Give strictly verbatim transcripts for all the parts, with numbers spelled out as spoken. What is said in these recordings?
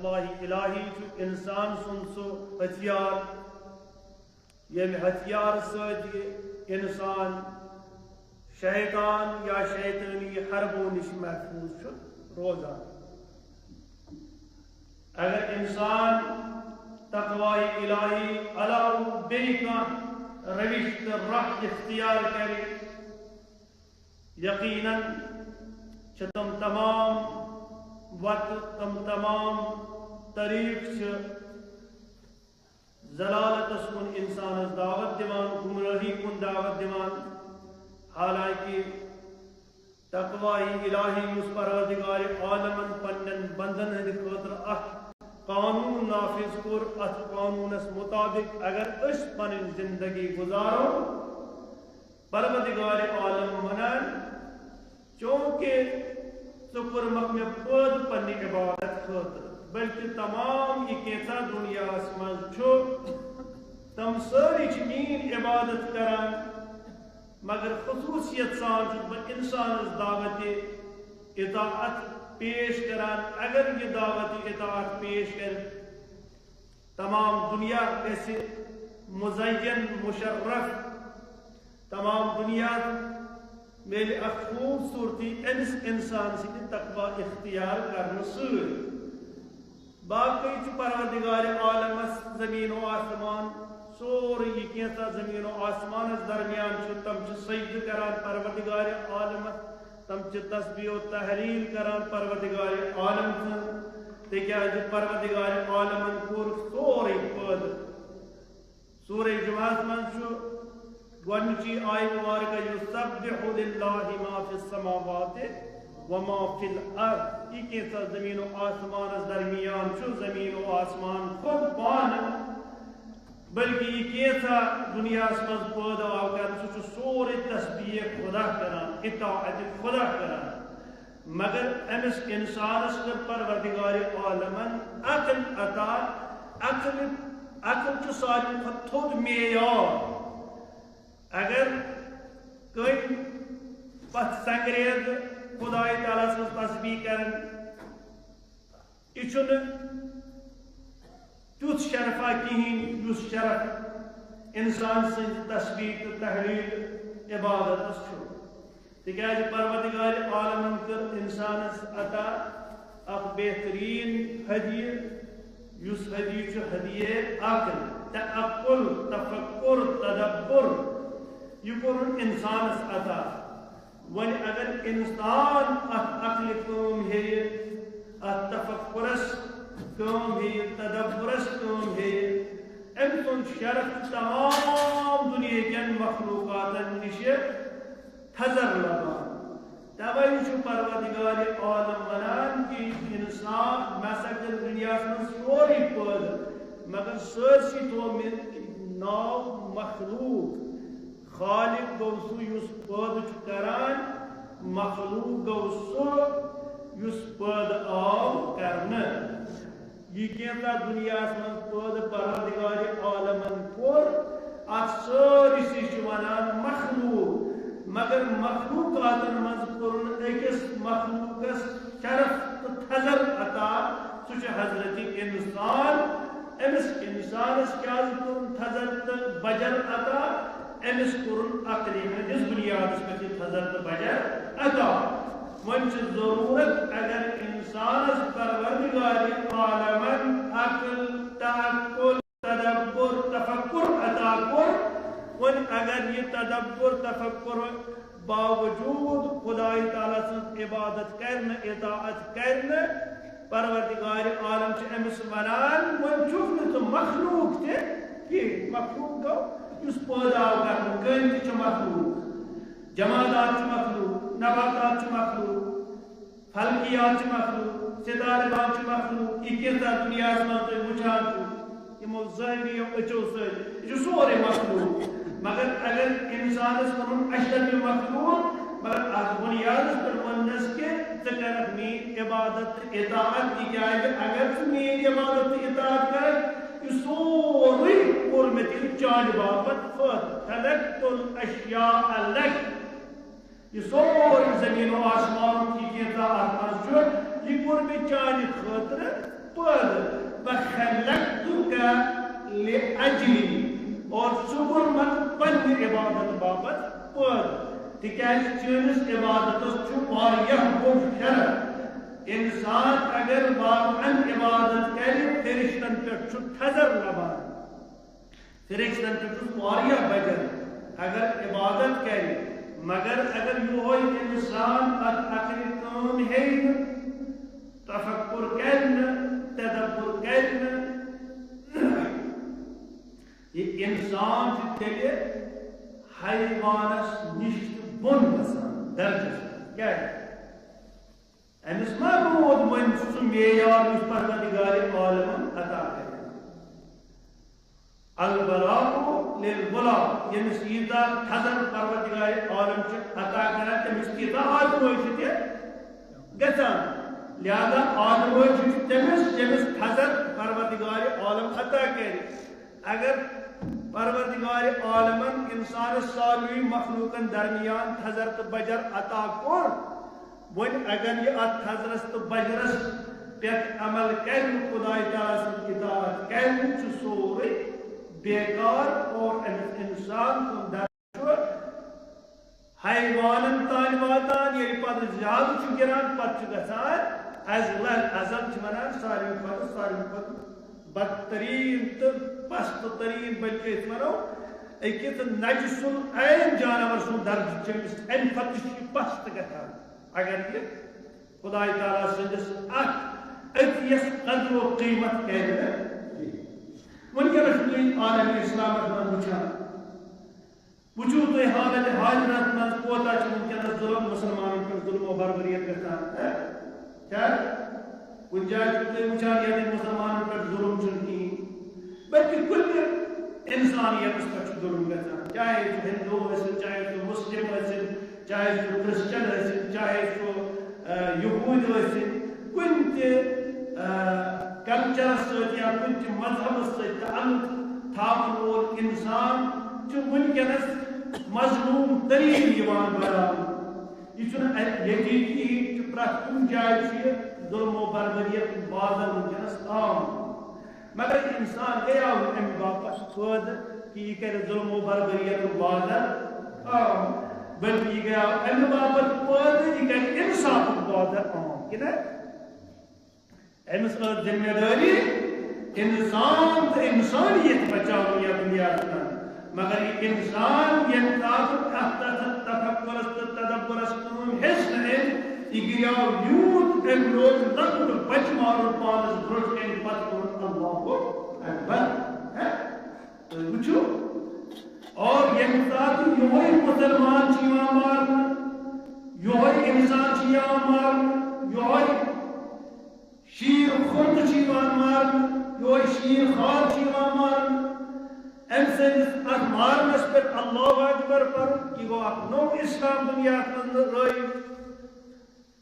تقوی الہی چھُ انسان سُنٛد سُہ ہتھیار، ییٚمہِ ہتھیار سۭتۍ یہِ انسان شیطان یا شیطٲنی حربو نِش محفوظ چھُ روزان۔ اگر انسان تقوی الہی علاوٕ بیٚیہِ کانٛہہ روش تہٕ راہ اختیار کرِ، یقیناً چھِ تِم تمام وتہٕ، تِم تمام طریٖق چھِ ضلالتس کُن انسانس دعوت دِوان، گمراہی کُن دعوت دِوان۔ حالانکہ تقوی الہی یُس پروردگار عالمن پننٮ۪ن بندن ہٕنٛدِ خٲطرٕ اکھ قانون نافذ کوٚر، اتھ قانونس مطابق اگر أسۍ پنٕنۍ زندگی گُزارو، پروردگار عالم ونان، چونکہ ژٕ کوٚرمکھ مےٚ پٲدٕ پننہِ عبادت خٲطرٕ، بلکہ تمام یہِ کینٛژھا دُنیاہس منٛز چھُ، تِم سٲری چھِ میٲنۍ عبادت کران، مگر خصوصیت سان چھُس بہٕ انسانس دعوت اطاعت پیش کران۔ اگر یہِ دعوت اطاعت پیش کرِ، تمام دنیا گژھِ مزین مشرف، تمام دنیا میلہِ اکھ خوبصورتی أمِس انسان سٕنٛدِ تقوی اختیار کرنہٕ سۭتۍ۔ باقٕے چھُ پروردگار عالمس زمین و آسمان، سورُے یہِ کینٛژھا زمین و آسمانس درمیان چھُ، تِم چھِ سجدٕ کران پروردگار عالمس، تِم چھِ تسبیح و تحلیل کران پروردگار عالم سٕنٛز، تِکیازِ پروردگار عالمن کوٚر سورُے پٲدٕ۔ سورہ جمعہس منٛز چھُ گۄڈنِچی آیہِ مبارکہ، یُسبح للہ ما فی السماوات و ما فی الارض، یہِ کینٛژھا زمین و آسمانس درمیان چھُ، زمین و آسمان خود پانہٕ، بلکہ یہِ کینٛژھا دُنیاہس منٛز پٲدٕ آو کرنہٕ، سُہ چھُ سورُے تسبیح خدا کران، اطاعت خدا کران۔ مگر أمِس انسانس کٔر پروردگار عالمن عقل عطا۔ عقل، عقل چھُ ساروی کھۄتہٕ تھوٚد معیار۔ اگر کٔمۍ پتھ سنگریز خدای تعالیٰ سٕنٛز تسبیح کرن، یہِ چھُنہٕ تیُتھ شرفا کِہیٖنۍ، یُس شرف انسان سٕنٛزِ تسبیح تہٕ تحلیل عبادتس چھُ۔ تِکیازِ پروردگار عالمن کٔر انسانس عطا اکھ بہترین ہدیہ، یُس ہدیہ چھُ ہدیہ عقل، تعقل، تفکر، تدبر۔ یہِ کوٚرُن انسانس عطا۔ وۄنۍ اگر انسان اتھ عقلہِ کٲم ہیٚیہِ، اتھ تفکرس کٲم ہیٚیہِ، تدبرس کٲم ہیٚیہِ، أمۍ سُنٛد شرف چھُ تمام دُنیہکٮ۪ن مخلوقاتن نِش تھزر لبان۔ توے چھُ پروردگار عالم ونان کہ انسان، مےٚ ہسا کٔر دُنیاہس منٛز سورُے پٲدٕ، مگر سٲرسٕے تھوٚو مےٚ ناو مخلوق۔ خالق گوٚو سُہ یُس پٲدٕ چھُ کران، مخلوق گوٚو سُہ یُس پٲدٕ آو کرنہٕ۔ یہِ کینٛژھا دُنیاہس منٛز پٲدٕ پروردگار عالمن کوٚر، اتھ سٲرسٕے چھِ ونان مخلوق۔ مگر مخلوقاتن منٛز کوٚرُن أکِس مخلوقس شرف تہٕ تھزر عطا، سُہ چھُ حضرت انسان۔ أمِس انسانس کیازِ کوٚرُن تھزر تہٕ بجر عطا؟ أمِس کوٚرُن عقلہِ ہٕنٛدِس بُنیادس پٮ۪ٹھ یہِ تھزر تہٕ بجر عطا۔ وۄنۍ چھِ ضروٗرت، اگر انسانس پروردگار عالمن عقل، تعقل، تدبر، تفکر عطا کوٚر، وۄنۍ اگر یہِ تدبر، تفکر باوجود خدای تعالیٰ سٕنٛز عبادت کرِ نہٕ، اطاعت کرِ نہٕ، پروردگار عالم چھُ أمِس ونان، وۄنۍ چھُکھ نہٕ ژٕ مخلوق تہِ کینٛہہ۔ مخلوق گوٚو یُس پٲدٕ آو کرنہٕ، کٔنۍ تہِ چھُ مخلوق، جمادات چھِ مخلوق، نباتات چھِ مخلوق، فلکیات چھِ مخلوق، ستارٕ بان چھِ مخلوق، یہِ کینٛژھا دُنیاہس منٛز تُہۍ وٕچھان چھِو، یِمو ظٲہری أچھو سۭتۍ، یہِ چھُ سورُے مخلوق۔ مگر اگر انسانس ونُن اشرف مخلوق، مگر اتھ بُنیادس پٮ۪ٹھ وننس کہِ ژٕ کرکھ میٲنۍ عبادت تہٕ اطاعت، تِکیازِ اگر ژٕ میٲنۍ عبادت تہٕ اطاعت کرکھ، یہِ سورُے کوٚر مےٚ تیٚلہِ چانہِ باپتھ پٲدٕ۔ خلقت الاشیاء لک۔ یہِ سورُے زمین و آسمانُک یہِ کینٛژھا اتھ منٛز چھُ، یہِ کوٚر مےٚ چانہِ خٲطرٕ پٲدٕ، وَخَلَقْتُكَ لِأَجْلِي، اور ژٕ کوٚرمَتھ پننہِ عبادت باپتھ پٲدٕ، تِکیازِ چٲنِس عبادتس چھُ واریاہ بوٚڑ شرف۔ انسان اگر واقعاً عبادت کرِ، فرشتن پٮ۪ٹھ چھُ تھزر لبان۔ فرشتن پٮ۪ٹھ چھُ واریاہ بجر اگر عبادت کرِ، مگر اگر یُہوے انسان اتھ اکرِ کٲم ہیٚیہِ نہٕ، تفکر کرِ نہٕ، تدبر کرِ نہٕ، یہِ انسان چھُ تیٚلہِ حیوانس نِش تہِ بۄن گژھان درجس منٛز۔ کیازِ؟ أمِس ما روٗد وۄنۍ سُہ معیار یُس پروردگار عالمن عطا کرِ؟ البلاء للغلام، ییٚمِس ییٖژاہ تھزر پروردگار عالم چھِ عطا کران، تٔمِس تیٖژاہ آزمٲیش تہِ گژھان۔ لہذا آزمٲیش چھِ تٔمِس، ییٚمِس تھزر پروردگار عالم عطا کرِ۔ اگر پروردگار عالمن انسانس ساروی مخلوقن درمیان تھزر تہٕ بجر عطا کوٚر، وۄنۍ اگر یہِ اتھ تھزرس تہٕ بجرس پٮ۪ٹھ عمل کرِ نہٕ، خداے تعالیٰ سٕنٛز اطاعت کرِ نہٕ، چھُ سورُے بیکار۔ اور أمِس انسان سُنٛد درجہٕ چھُ حیوانن تام واتان، ییٚلہِ پتہٕ زیادٕ چھُ گِران، پتہٕ چھُ گژھان ازلہ۔ ازل چھِ ونان ساروی کھۄتہٕ، ساروی کھۄتہٕ بدترین تہٕ پست ترین، بلکہ أسۍ ونو أکِس نجس العین جانور سُنٛد درجہٕ چھُ أمِس، امہِ کھۄتہٕ تہِ چھُ یہِ پست گژھان۔ اگر یہِ خداے تعالیٰ سٕنٛدِس اتھ أتیس قدر و قیمت کرِ نہٕ کینٛہہ۔ وٕنکیٚنس چھُ تُہۍ عالم اسلامس منٛز وٕچھان، وٕچھِو تُہۍ حالت حاضرس منٛز کوتاہ چھُ وٕنکیٚنس ظلم، مسلمانن پٮ۪ٹھ ظلم و بربریت گژھان۔ ہہ؟ کیٛاہ؟ کُنہِ جایہِ چھُو تُہۍ وٕچھان ییٚتہِ مسلمانن پٮ۪ٹھ ظلم چھُنہٕ کِہیٖنۍ، بلکہِ کُنہِ انسانیتس پٮ۪ٹھ چھُ ظلم گژھان، چاہے سُہ ہندو ٲسِن، چاہے سُہ مسلم ٲسِن، چاہے سُہ کرسچن ٲسِن، چاہے سُہ، آ، یہوٗدۍ ٲسِن، کُنہِ تہِ، آ، کلچرس سۭتۍ یا کُنہِ تہِ مذہبس سۭتۍ تعلق تھاون وول انسان چھُ وٕنکیٚنس مظلوم ترین یِوان بناونہٕ۔ یہِ چھُنہٕ اَتہِ ییٚتی کِہیٖنۍ، چھُ پرٛٮ۪تھ کُنہِ جایہِ چھُ یہِ ظلم و بربریت بازر وٕنکیٚنس عام۔ مگر انسان گٔیاو نہٕ امہِ باپتھ پٲدٕ کہِ یہِ کرِ ظلم و بربریت بازر عام، بلکہِ یہِ گٔیاو امہِ باپتھ پٲدٕ یہِ کرِ انصافُک بازر عام۔ کِنہٕ؟ أمِس ٲس ذمہ دٲری انسان تہٕ انسانیت بچاوٕنۍ یتھ دُنیاہس منٛز۔ مگر یہِ انسان ییٚمہِ ساتہٕ اتھ تتھ تفکرس تہٕ تدبرس کٲم ہیٚچھ نہٕ أمۍ، یہِ گِریو یوٗت، أمۍ روز لۄکُٹ بچہٕ مارُن پانس برٛونٛٹھ کنہِ، پتہٕ ووٚن، "اللہ اکبر"۔ ہے؟ تُہۍ وٕچھِو، اور ییٚمہِ ساتہٕ یِہوٚے مُسلمان چھُ یِوان مارنہٕ، یِہوٚے اِنسان چھُ یِوان مارنہٕ، یِہوٚے شیٖر خُرد چھُ یِوان مارنہٕ، یِہوٚے شیٖر خوار چھُ یِوان مارنہٕ، أمۍ سٕنٛدِس اَتھ مارنَس پٮ۪ٹھ اللہ اکبر پَرُن، یہِ گوٚو اَکھ نوٚو اِسلام دُنیاہَس منٛز رٲیِج۔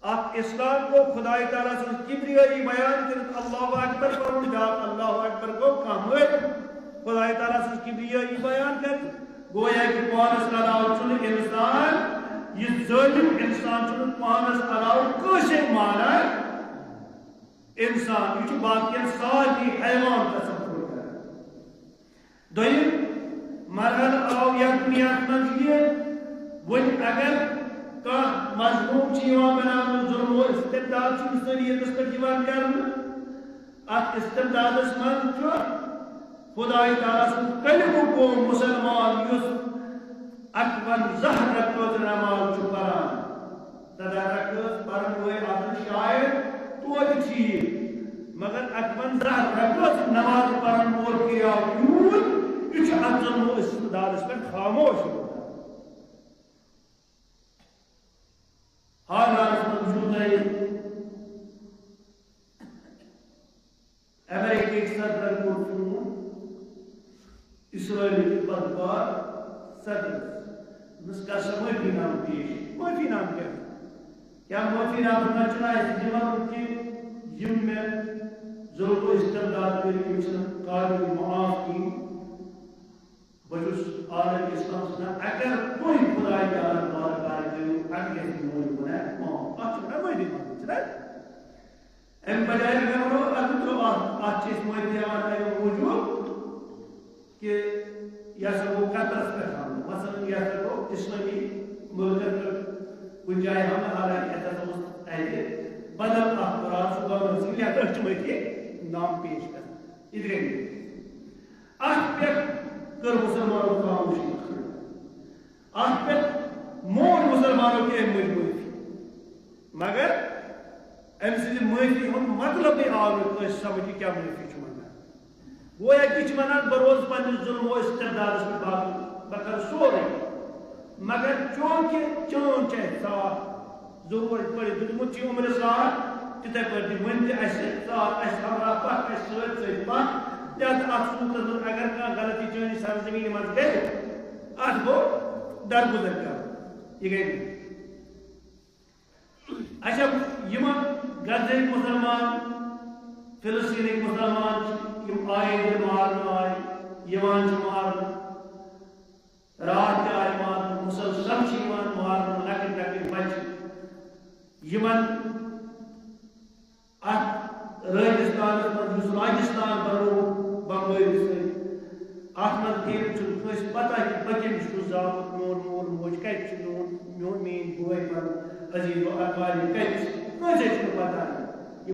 اکھ اسلام گوٚو خداے تعالیٰ سٕنٛز کبریٲیی بیان کٔرِتھ اللہ اکبر پرُن، بیاکھ اللہ اکبر گوٚو کانٛہہ مٲرِتھ خداے تعالیٰ سٕنٛز کبریٲیی بیان کٔرِتھ۔ گویا کہِ پانس علاوٕ چھُنہٕ انسان، یہِ ظٲلِم انسان چھُنہٕ پانس علاوٕ کٲنٛسے مانان انسان، یہِ چھُ باقین سارنٕے حیوان تصور کران۔ دوٚیِم مرحلہٕ آو یتھ دُنیاہس منٛز یہِ، وۄنۍ اگر کانٛہہ مظلوم چھُ یِوان بناونہٕ، ظلم و استبداد چھُ انسٲنیتس پٮ۪ٹھ یِوان کرنہٕ، اتھ استبدادس منٛز چھُ خداے تعالیٰ سُنٛد کلمہٕ گوٚو مُسلمان، یُس اکوَنزاہ رکعت نماز چھُ پران۔ تدارک ٲس پرن وٲلۍ آسان شاید توتہِ ٹھیٖک، مگر اکوَنزاہ رکعت نماز پرن وول گٔیاو یوٗت، یہِ چھُ اتھ ظلم و استبدادس پٮ۪ٹھ خاموش روزان۔ حال حالس منٛز وٕچھِو تۄہہِ امریکہٕکۍ صدرن کوٚر فون اسرائیلٕکۍ پتوار صدرس، دوٚپنس، "کر سا معٲفی نامہٕ پیش۔" معٲفی نامہٕ کیٛاہ؟ کیٛاہ معٲفی نامہٕ منٛز چھُنہٕ اَسہِ دِوان کہِ یِم مےٚ ظلم و استبداد کٔرۍ، یِم چھِنہٕ قابل معاف کِہیٖنۍ؟ بہٕ چھُس عالم اسلام سٕنٛدِ، اگر تُہۍ خداے تعالیٰ بار بار کٔرِو، اَتھ گژھِ میون گۄناہ معاف۔ اَتھ چھُ نہ معٲفی منٛگُن، چھُنہ؟ امہِ بجایہِ اگر وَنو، اگر تُہۍ اتھ چھِ أسۍ معٲفی ہٮ۪وان امہِ موٗجوٗب کہِ یہِ ہسا گوٚو قطرس پٮ۪ٹھ حملہٕ۔ مثلاً یہِ ہسا گوٚو اسلٲمی مُلکن پٮ۪ٹھ کُنہِ جایہِ حملہٕ، حالانکہ یتھ ہسا اوس اتہِ بدل اکھ قرار، سُہ گوٚو نہٕ، یتھ پٮ۪ٹھ چھِ معٲفی نام پیش کران۔ یہِ تہِ گٔے معٲفی۔ اتھ پٮ۪ٹھ کٔر مُسلمانو خاموشی اختیار۔ اتھ پٮ۪ٹھ مون مُسلمانو کہِ أمۍ مٔنٛزۍ معٲفی۔ مگر أمۍ سٕنٛزِ معٲفی ہُنٛد مطلبٕے آو نہٕ کٲنٛسہِ سمجھ، یہِ کیٛاہ معٲفی چھُ منٛگان۔ گویا کہِ یہِ چھُ ونان، بہٕ روزٕ پننِس ظُلم و استبدادس پٮ۪ٹھ باقٕے، بہٕ کرٕ سورُے۔ مگر چونکہ چٲنۍ چھےٚ اَسہِ صاف ضروٗرت، یِتھ پٲٹھۍ دیُتمُت چھُ عمرِ صاف، تِتھے پٲٹھۍ دِ وۄنۍ تہِ اَسہِ صاف، اَسہِ ہمراہ پکھ، اَسہِ سۭتۍ سۭتۍ پکھ۔ لہذا اتھ صوٗرتس منٛز اگر کانٛہہ غلطی چٲنی سرزمینہِ منٛز گٔے، اتھ گوٚو درگُزر کرُن۔ یہِ گٔے۔ اچھا، یِمن غزہٕکۍ مُسلمان، فلسطینٕکۍ مُسلمان چھِ، یِم آیے دِنہٕ مارنہٕ آے، یِوان چھِ مارنہٕ، راتھ تہِ آے مارنہٕ، مُسلسل چھِ یِوان مارنہٕ، لۄکٕٹۍ لۄکٕٹۍ بچہِ، یِمن اتھ رٲگِستانس منٛز، یُس راگِستان بنوو بمبٲرۍ سۭتۍ، اتھ منٛز گٔے، چھُنہٕ کٲنٛسہِ پتہ کہِ بہٕ کٔمِس چھُس زامُت، میون مول موج کتہِ چھُ، میون، میون، میٲنۍ بٲے بنہٕ، عزیز و اقارب کتہِ چھِ، کٲنٛسے چھُنہٕ پتہ۔